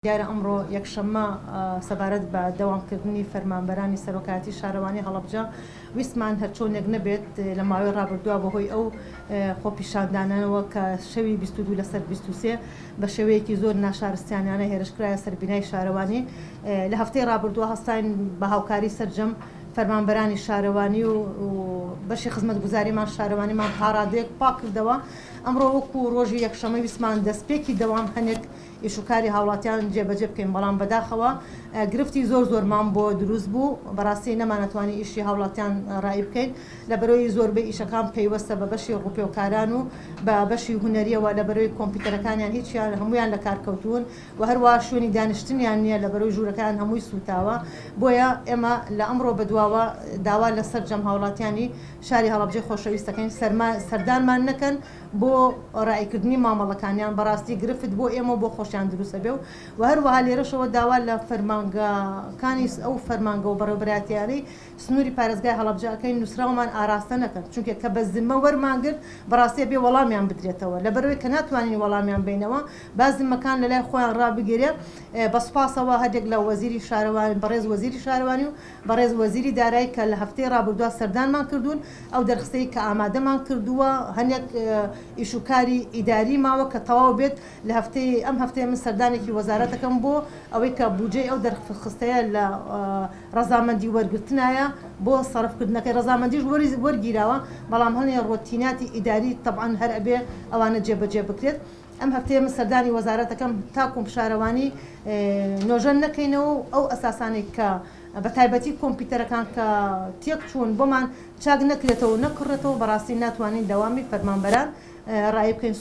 دیارە ئەمڕۆ یەکشەممە سەبارەت بە دەوامکردنی فەرمانبەرانی سەرۆکایەتی شارەوانی هەڵەبجە ویستمان هەرچۆنێک نەبێت لە ماوەی ڕابردووە بەهۆی ئەو خۆپیشاندانەوە کە شەوی 22 لەسەر 23 بە شێوەیەکی زۆر ناشارستانیانە هێرشکرایە سەر بینای شارەوانی لە هەفتەی ڕابردووە هەستاین بە هاوکاری سەرجەم فەرمانبەرانی شارەوانی و بەشی خزمەتگوزاریمان شارەوانیمان تاڕادەیەک پاک کردەوە. ئەمڕۆ وەکو ڕۆژی یەکشەمە ویستمان دەستپێکی دەوام هەنێک ئیش و کاری هاوڵاتیان جێبەجێ بکەین، بەڵام بەداخەوە گرفتی زۆر زۆرمان بۆ دروست بوو، بەڕاستی نەمانەتوانی ئیشی هاوڵاتیان ڕایی بکەین، لەبەرەوەی زۆربەی ئیشەکان پەیوەستە بە بەشی ڕووپێوکاران و بە بەشی هونەریەوە، لەبەرەوەی کۆمپیوتەرەکانیان هیچیان هەموویان لەکار کەوتوون و هەروا شوێنی دانیشتنیان نییە لەبەرەوەی ژوورەکەیان هەمووی سووتاوە، بۆیە ئێمە لە ئەمڕۆ بەدواوە داوا لە سەرجەم هاوڵاتیانی شاری هەڵەبجەی خۆشەویست دەکەین سەردانمان نەکەن بۆ ڕاییکردنی مامەڵەکانیان بەڕاستی گرفت بۆ ئێمە و بۆ خۆشیان دروست ئەبێ و هەروەها لێرەشەوە داوا لە فەرمانگەکانی ئەو فەرمانگە و بەڕێوەبەرایەتیانەی سنووری پارێزگای هەڵەبجە ئەکەین نووسراومان ئاراستە نەکەن چونکە کە بە زمە وەرمان گرت بەڕاستی ئەبێ وەڵامیان بدرێتەوە لەبەرئەوەی کە ناتوانین وەڵامیان بەینەوە با زمەکان لەلای خۆیان ڕابگیرێ بە سوپاسەوە هەریەک لە وەزیری شارەوانی بەڕێز وەزیری شارەوانی و بەڕێز وەزیری دارایی کە لە هەفتەی ڕابردووە سەردانمان کردوون، ئەو دەرخستەی کە ئامادەمان کردووە هەنێک ئیش و کاری ئیداری ماوە کە تەواو بێت لە هەفتەی ئەم هەفتەیە من سەردانێکی وەزارەت دەکەم بۆ ئەوەی کە بودجەی ئەو دەرخستەیە لە ڕەزامەندی وەرگرتنایە بۆ سەرف کردنەکەی ڕەزامەندیش وەرگیراوە بەڵام هەنێ ڕۆتیناتی ئیداری تەبعەن هەر ئەبێ ئەوانە جێبەجێ بکرێت. ئەم هەفتەیە من سەردانی وەزارەتەکەم تاکوم شارەوانی نۆژەن نەکەینەوە و ئەو ئەساسانەی کە بە تایبەتی کۆمپیوتەرەکان کە تێک چوون بۆمان چاک نەکرێتەوە و نەکڕێتەوە بەڕاستی ناتوانین دەوامی فەرمانبەران ڕایی بکەین.